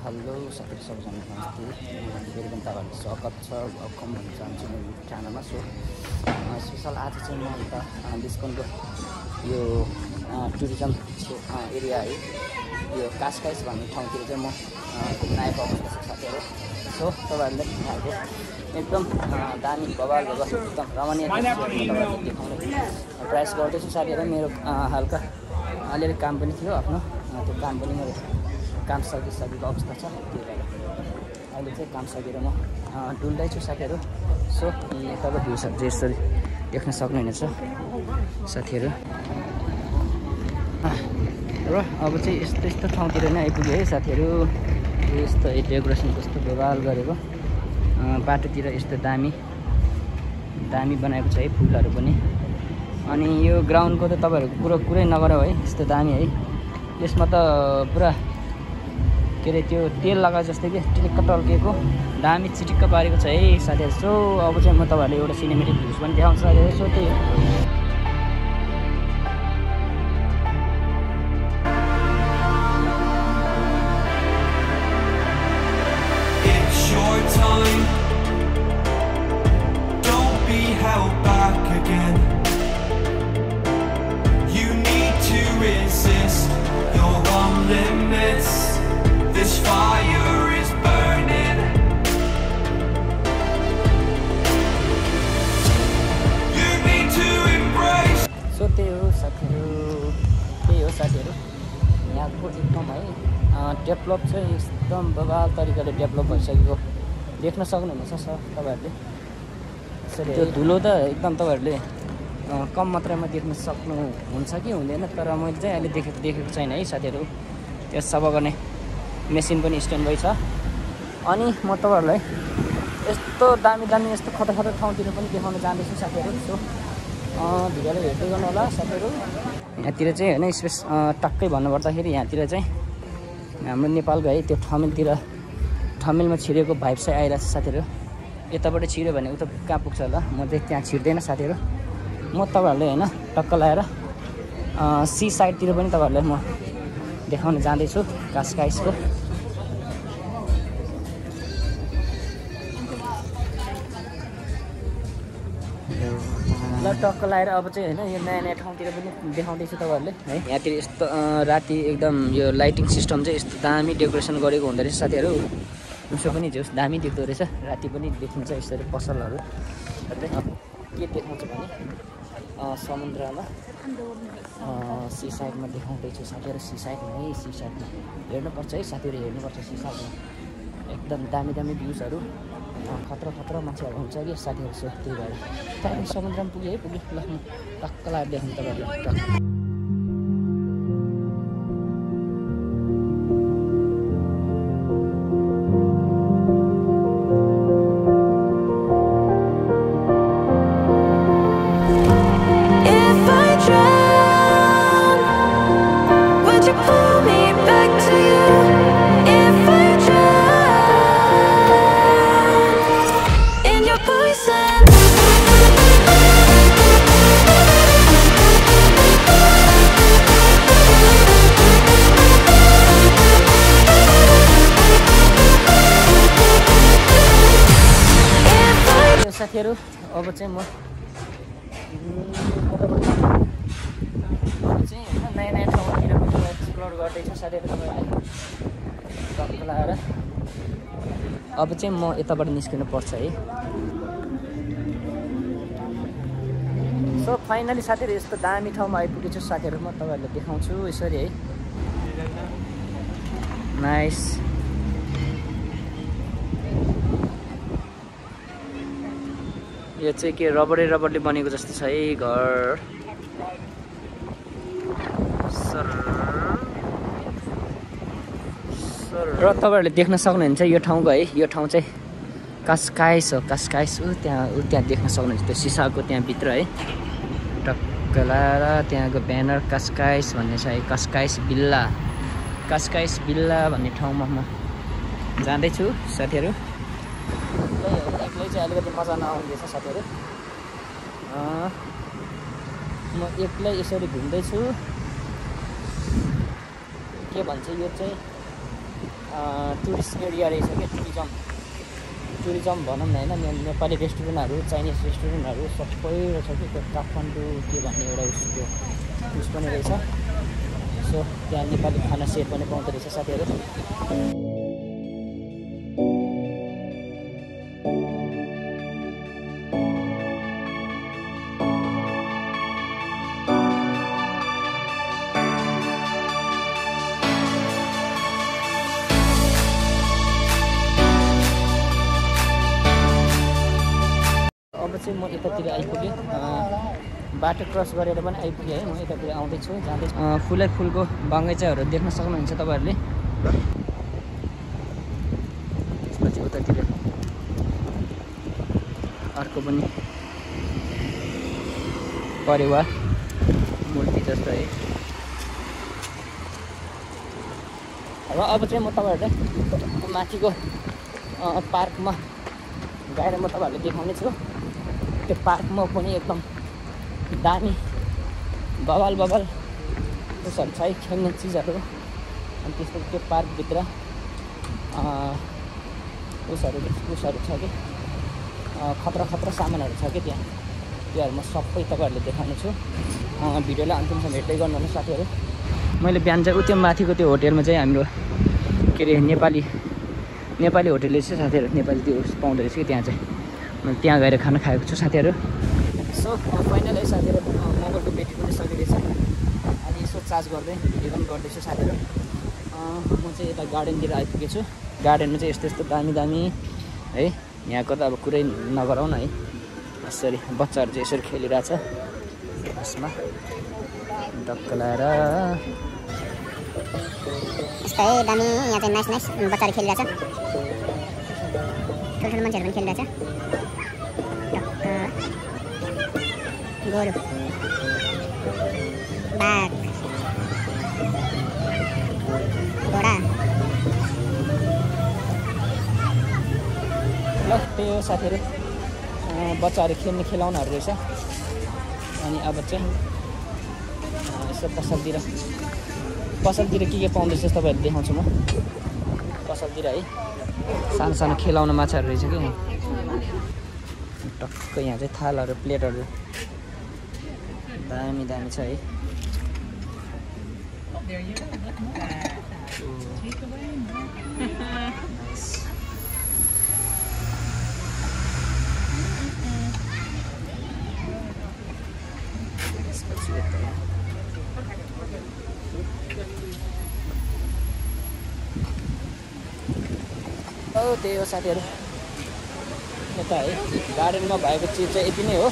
Hello साथीहरू सबैजना नमस्ते। फेरि पनि तपाईँहरूको स्वागत छ वेलकम भन्न चाहन्छु मेरो च्यानलमा। स्पेसल आज चाहिँ म यता डिस्कनको यो टुरिज्म एरिया है, यो कासकाइस भन्ने ठाउँतिर चाहिँ म घुम्न आएको अवस्था छ साथीहरू। सो तपाईँहरूले यहाँको एकदम दामी बबाल एकदम रमणीय तपाईँहरूले देखाउने प्रयास गर्दैछु साथीहरू। मेरो हल्का अलिअलि काम पनि थियो आफ्नो, त्यो काम पनि मेरो काम सकिसकेको अवस्था छ। त्यही भएर अहिले चाहिँ काम सकेर म डुल्दैछु साथीहरू। सो यताको भ्यूसहरू चाहिँ यसरी देख्न सक्नुहुनेछ साथीहरू। र अब चाहिँ यस्तो ठाउँतिर नै आइपुग्यो है साथीहरू। यस्तो डेकोरेसन कस्तो व्यवहार गरेको, बाटोतिर यस्तो दामी बनाएको छ है, फुलहरू पनि। अनि यो ग्राउन्डको त तपाईँहरूको कुरै नगर है, यस्तो दामी है। यसमा त पुरा के अरे त्यो तेल लगाए जस्तै कि टिलिक्क टल्किएको दामी चिटिक्क पारेको छ है साथीहरू। सो अब चाहिँ म तपाईँहरूले एउटा सिनेमेटिक भ्यूज पनि देखाउँछु साथीहरू। सो त्यही हो साथीहरू। यहाँको एकदम है डेभलप चाहिँ एकदम बबाल तरिकाले डेभलप भइसकेको देख्न सक्नुहुनेछ तपाईँहरूले। यसरी त्यो धुलो त एकदम तपाईँहरूले कम मात्रामा देख्न सक्नुहुन्छ कि हुँदैन, तर मैले चाहिँ अहिले देखेको छैन है साथीहरू। त्यो सफा गर्ने मेसिन पनि स्ट्यान्ड बाई छ। अनि म तपाईँहरूलाई यस्तो दामी यस्तो खतरा ठाउँतिर पनि देखाउन जाँदैछु साथीहरू। सो भिडियोलाई हेर्दै गर्नु होला साथीहरू। यहाँतिर चाहिँ होइन टक्कै भन्नुपर्दाखेरि यहाँतिर चाहिँ हाम्रो नेपालको है त्यो ठमेलमा छिरेको भाइब चाहिँ आइरहेको छ साथीहरू। यताबाट छिर्यो भने उता कहाँ पुग्छ होला, म चाहिँ त्यहाँ छिर्दैन साथीहरू। म तपाईँहरूलाई होइन टक्क लगाएर सी साइडतिर पनि तपाईँहरूलाई म देखाउन जाँदैछु कासकाइसको। ल टक्क लगाएर अब चाहिँ होइन यो नयाँ ठाउँतिर पनि देखाउँदैछु तपाईँहरूले है। यहाँतिर यस्तो राति एकदम यो लाइटिङ सिस्टम चाहिँ यस्तो दामी डेकोरेसन गरेको हुँदो रहेछ साथीहरू। उसो पनि जोस् दामी देख्दो रहेछ, राति पनि देखिन्छ यसरी पसलहरू। के देखाउँछ भने समुद्रमा सी साइडमा देखाउँदैछु साथीहरू। सी साइडमा है, सी साइडमा हेर्नुपर्छ है साथीहरू, हेर्नुपर्छ सी साइडमा एकदम दामी भ्यूजहरू, खतरा मान्छेहरू हुन्छ कि साथीहरू। सो त्यही भएर तपाईँ समुद्रमा पुग्यो है, पुग्यो। ल म टक्क लगाएर देखाउँ तपाईँहरूले। साथीहरू अब चाहिँ म चाहिँ नयाँ ठाउँतिर पनि एक्सप्लोर गर्दैछु साथीहरू तपाईँहरूले टक्क लगाएर। अब चाहिँ म यताबाट निस्किनु पर्छ है। सो फाइनली साथीहरू यस्तो दामी ठाउँमा आइपुगेछु साथीहरू। म तपाईँहरूलाई देखाउँछु यसरी है। नाइस। यो चाहिँ के रबरले बनेको जस्तो छ है घर। र तपाईँहरूले देख्न सक्नुहुन्छ यो ठाउँको है, यो ठाउँ चाहिँ कासकाइस हो। कासकाइस त्यहाँ देख्न सक्नुहुन्छ त्यो सिसाको त्यहाँ भित्र है। टक्क लाएर त्यहाँको ब्यानर कासकाइस भन्ने छ है, कासकाइस बिल्ला भन्ने ठाउँमा म जाँदैछु साथीहरू। एक्लै चाहिँ अलिकति मजा नआउँदैछ साथीहरू। म एक्लै यसरी घुम्दैछु। के भन्छ यो चाहिँ टुरिस्ट एरिया रहेछ क्या, टुरिज्म भनौँ न होइन। नेपाली रेस्टुरेन्टहरू, चाइनिज रेस्टुरेन्टहरू सबै रहेछ कि त्यो काठमाडौँ के भन्ने एउटा उसको उस पनि रहेछ। सो त्यहाँ नेपाली खाना सेट पनि पाउँदो रहेछ साथीहरू। अब चाहिँ म यतातिर आइपुगेँ, बाटो क्रस गरेर पनि आइपुगेँ है। म यतातिर आउँदैछु, जाँदैछु। फुलै फुलको बगैँचाहरू देख्न सक्नुहुन्छ तपाईँहरूले। त्यसपछि उतातिर अर्को पनि परिवार मूर्ति जस्तो है। र अब चाहिँ म तपाईँहरूलाई माथिको पार्कमा गएर म तपाईँहरूलाई देखाउने छु। त्यो पार्कमा पनि एकदम दामी बवाल उसहरू छ है, खेल्ने चिजहरू। अनि त्यसपछि त्यो पार्कभित्र उसहरू छ कि खतरा सामानहरू छ कि त्यहाँ, त्योहरू म सबै तपाईँहरूले देखाउने छु। भिडियोलाई अन्तिमसम्म हेर्दै गर्नुहोस् साथीहरू। मैले बिहान चाहिँ त्यो माथिको त्यो होटेलमा चाहिँ हाम्रो के अरे नेपाली होटेलले चाहिँ साथीहरू नेपाली त्यो पाउँदो रहेछ कि त्यहाँ चाहिँ मैले त्यहाँ गएर खाना खाएको छु साथीहरू। सो फाइनल है साथीहरू, मोबाइलको ब्याट्री पनि सकिरहेछ। अनि यसो चार्ज गर्दै भिडियो पनि गर्दैछु साथीहरू। म चाहिँ यता गार्डनतिर आइपुगेको छु। गार्डनमा चाहिँ यस्तो दामी है, यहाँको त अब कुरै नगरौँ न है। यसरी बच्चाहरू चाहिँ यसरी खेलिरहेछ यसमा डक्क लाएर। यस्तै दामी यहाँ चाहिँ नाइस बच्चाहरू खेलिरहेछ, ठुल्ठुलो मान्छेहरू पनि खेलिरहेछ। गोरु, बाघ, घोडा। ल त्यही हो साथीहरू, बच्चाहरू खेल्ने खेलाउनाहरू रहेछ। अनि अब चाहिँ यसो पसलतिर के पाउँदो रहेछ तपाईँहरू देखाउँछु म। पसलतिर है सानो खेलाउन माछाहरू रहेछ कि टक्क। यहाँ चाहिँ थालहरू, प्लेटहरू दामी छ है। त्यही हो साथीहरू, यता है गार्डनमा भएको चिज चाहिँ यति नै हो।